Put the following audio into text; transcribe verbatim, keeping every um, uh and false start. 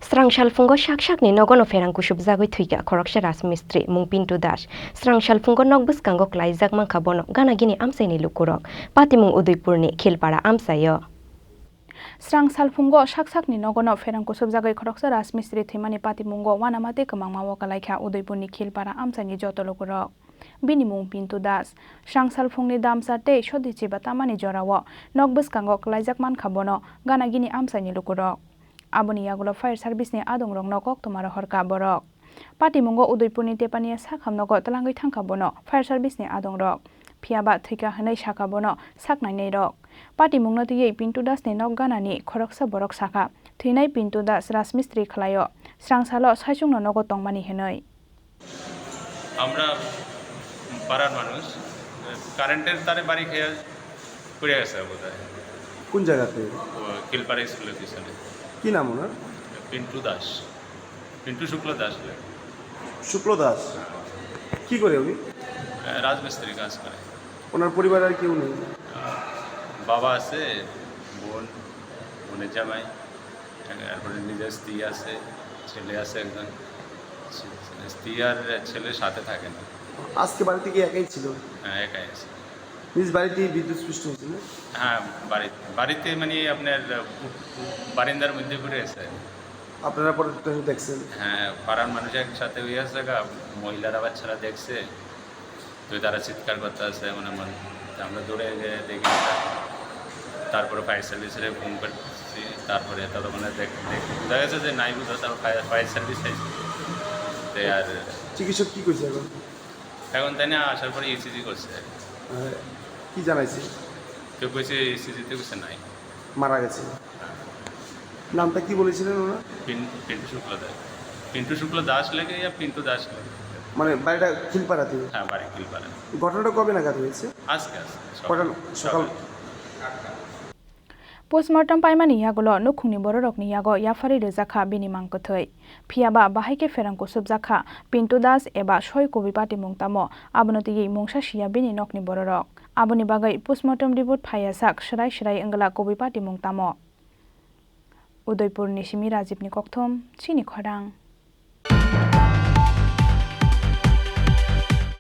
Srang salphungo sak sakni nogono pherang kusubjagwi thwikha khoroksa rajmistri mung Pintu Das. Srang salphungo nok bwskango klaijak mankha bono gana gini amchaini lukurok. Patimung Udaipurni Khilpara amchaio. Srang salphungo sak sakni nogono pherang kusubjagwi khoroksa rajmistri thwimani patimungo uanama tei kwmangma o kalaikha Udaipurni Khilpara amchaini joto lukurok. Bini mung Pintu Das. Srang salphungni damsa tei sodichi batamani jorao nok bwskango klaijak mankha bono gana gini amchaini lukurok. Aboni yagulo fire service ni adongrokno koktwma rohorkha borok. Patimungo Udaipurni Tepania sakhamnogo twlangwi thangkha bono fire service ni adongrok. Phiyaba thwikha hwnwi sakha bono saknainai rok. Patimungno twiwi Pintu Das ni nok ganani khoroksa borok sakha, thwinai Pintu Das rajmistri khlaio, srang salo saichungno nogo tongmani hwnwi. আমরা পাড়ার মানুষ, কারেন্টের তারে বাড়ি খেয়ে পড়ে গেছে বোধহয়। কোন জায়গাতে? ও, কিলপাড়া স্কুলের পিছনে। কি নাম ওনার? পিন্টু দাস, পিন্টু শুক্ল দাস বলে। শুক্ল দাস? কি করে উনি? আহ, রাজমিস্ত্রি কাজ করে। ওনার পরিবারে আর কেউ নেই? আহ, বাবা আছে, বোন, বোনের জামাই, তারপরে নিজের স্ত্রী আছে, ছেলে আছে একজন। স্ত্রী আর ছেলে সাথে থাকে না। আজকে বাড়িতে কি একাই ছিল? হ্যাঁ, একাই আছে। নিজ বাড়িতেই বিদ্যুৎ স্পৃষ্ট হয়েছে না? হ্যাঁ, বাড়ি-, বাড়িতে মানে আপনার, আহ, বারিন্দার মধ্যে পড়ে আছে। আপনারা পরে দেখছেন? হ্যাঁ, পাড়ার মানুষ একসাথে হয়ে আছে, গা-, মহিলারা বাচ্চারা দেখছে, তো তারা চিৎকার করতে আছে, মানে, মানে, আমরা দৌড়ে গিয়ে দেখি। তারপরে ফায়ার সার্ভিসে ফোন করছি, তারপরে ততক্ষণে দেখ-, দেখ-, দেখা গেছে যে নাই বুঝা, তারপর ফায়ার, ফায়ার সার্ভিস আইছে। তো আর চিকিৎসক কি কইছে এখন? এখন তাই না আসার পরে ইসিজি করছে। আহ, কি জানাইছে? কেউ কইছে ইসিজিতে কিছু নাই। মারা গেছে। নামটা কি বলেছিলেন ওনার? পিন-, পিন্টু শুক্ল দাস। পিন্টু শুক্ল দাস লেগে ইয়া পিন্টু দাস লেগে। মানে বাড়িটা খিলপাড়াতে? হ্যাঁ, বাড়ি খিলপাড়া। ঘটনাটা কবে নাগাদ হয়েছে? আজকে, আজকে। কটা? সকাল? সকাল। Postmortem paimani yagulo nukhungni bororokni yago yapharwi rwjakha bini mang kwthwi. Phiyaba bahai khe pherang kusubjakha Pintu Das eba soi kubui patimung tamo, abono twiwi mungsa siya bini nokni bororok. Aboni bagwi postmortem report phaiya sak swrai swrai wngla kubui patimung tamo. Udaipurni simi Rajibni kokthom, chini khorang.